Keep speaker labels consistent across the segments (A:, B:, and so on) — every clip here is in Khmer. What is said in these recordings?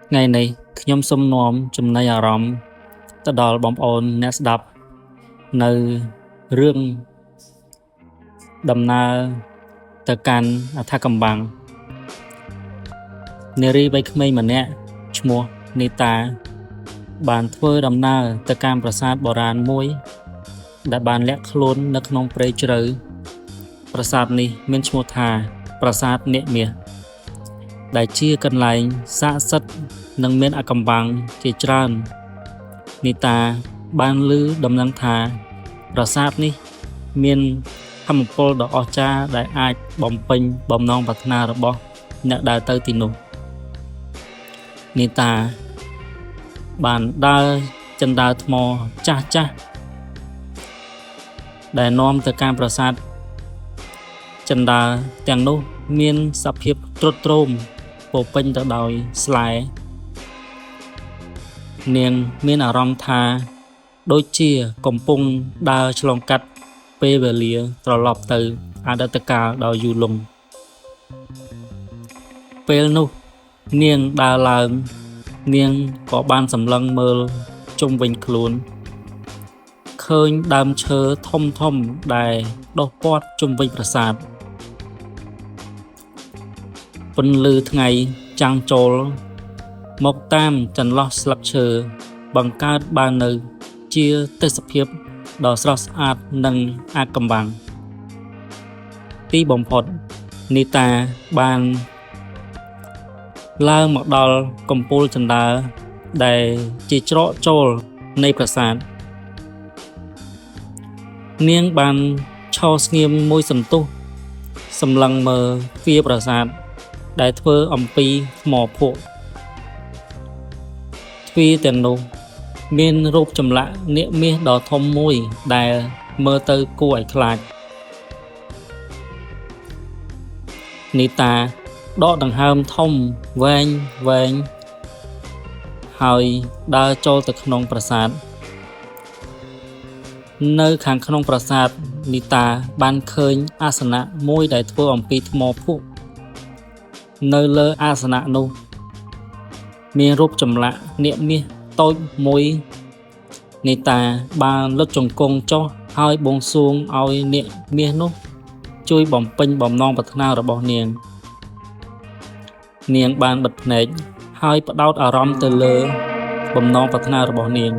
A: ថ្ងៃនេះខ្ញុំសូមនាំចំណីអារម្មណ៍ទៅដល់បងប្អូនអ្នកស្ដាប់នៅរឿងដំណើរទៅកាន់អថកំបាំងនារីវ័យក្មេងម្នាក់ឈ្មោះនីតា បានធ្វើដំណើរទៅកាន់ប្រាសាទបុរាណមួយ ដែលបានលាក់ខ្លួននៅក្នុងព្រៃជ្រៅប្រាសាទនេះមានឈ្មោះថាប្រាសាទនាគមាសដែលជាកន្លែងស័ក្តិសិទ្ធិនិងមានអាថ៌កំបាំងជាច្រើននីតាបានឮដំណឹងថាប្រាសាទនេះមានធម៌ពលដ៏អស្ចារ្យដែលអាចបំពេញបំណងប្រាថ្នារបស់អ្នកដែលទៅទីនោះនីតាបានដើរជណ្ដើរថ្មចាស់ចាស់ដែលនាំទៅកាន់ប្រាសាទជណ្ដើរទាំងនោះមានសភាពទ្រុឌទ្រោមពោរពេញទៅដោយស្លែនាងមានអារម្មណ៍ថាដូចជាកំពុងដើរឆ្លងកាត់ពេលវេលាត្រឡប់ទៅអតីតកាលដ៏យូរលង់ពេលនោះនាងដើរឡើងនាងក៏បានសម្លឹងមើលជុំវិញខ្លួនឃើញដើមឈើធំធំដែលដុះព័ទ្ធជុំវិញប្រាសាទពន្លឺថ្ងៃចាំងចូលមកតាមចន្លោះស្លឹកឈើបង្កើតបាននៅជាទេសភាពដ៏ស្រស់ស្អាតនិងអាថ៌កំបាំងទីបំផុតនីតាបានឡើងមកដល់កំពូលជណ្ដើរដែលជាច្រកចូលនៃប្រាសាទនាងបានឈរស្ងៀមមួយសន្ទុះសម្លឹងមើលទ្វារប្រាសាទដែលធ្វើអំពីថ្មភក់ទ្វារទាំងនោះមានរូបចម្លាក់នាគមាសដ៏ធំមួយដែលមើលទៅគួរឲ្យខ្លាចនីតាដកដង្ហើមធំវែងវែងហើយដើរចូលទៅក្នុងប្រាសាទនៅខាងក្នុងប្រាសាទនីតាបានឃើញអាសនៈមួយដែលធ្វើអំពីថ្មភក់នៅលើអាសនៈនោះមានរូបចម្លាក់នាគមាសតូចមួយនីតាបានលុតជង្គង់ចុះហើយបួងសួងឲ្យនាគមាសនោះជួយបំពេញបំណងប្រាថ្នារបស់នាងនាងបានបិទភ្នែកហើយផ្ដោតអារម្មណ៍ទៅលើបំណងប្រាថ្នារបស់នាង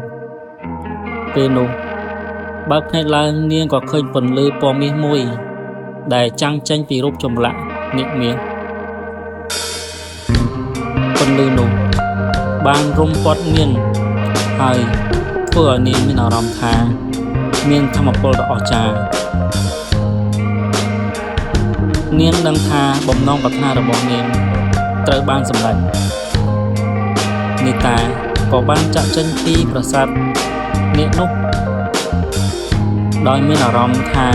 A: ពេលនោះបើកភ្នែកឡើងនាងក៏ឃើញពន្លឺពណ៌មាសមួយដែលចាំងចេញពីរូបចម្លាក់នាគមាសពន្លឺនោះបានរុំព័ទ្ធនាងហើយធ្វើឲ្យនាងមានអារម្មណ៍ថាមានធម៌ពលដ៏អស្ចារ្យនាងដឹងថាបំណងប្រាថ្នារបស់នាងត្រូវបានសម្រេចនីតាក៏បានចាក់ចេញពីប្រាសាទនាគនោះដោយមានអារម្មណ៍ថា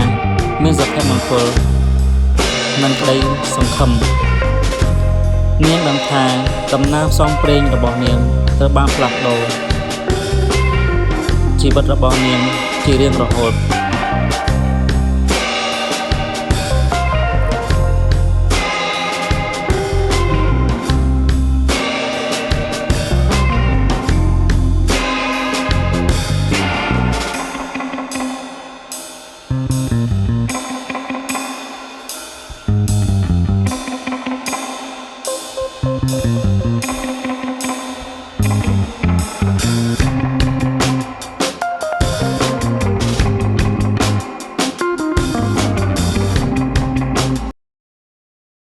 A: មានសុភមង្គលនិងក្តីសង្ឃឹមនាងដឹងថាដំណើរផ្សងព្រេងរបស់នាងត្រូវបានផ្លាស់ប្ដូរជីវិតរបស់នាងជារៀងរហូត។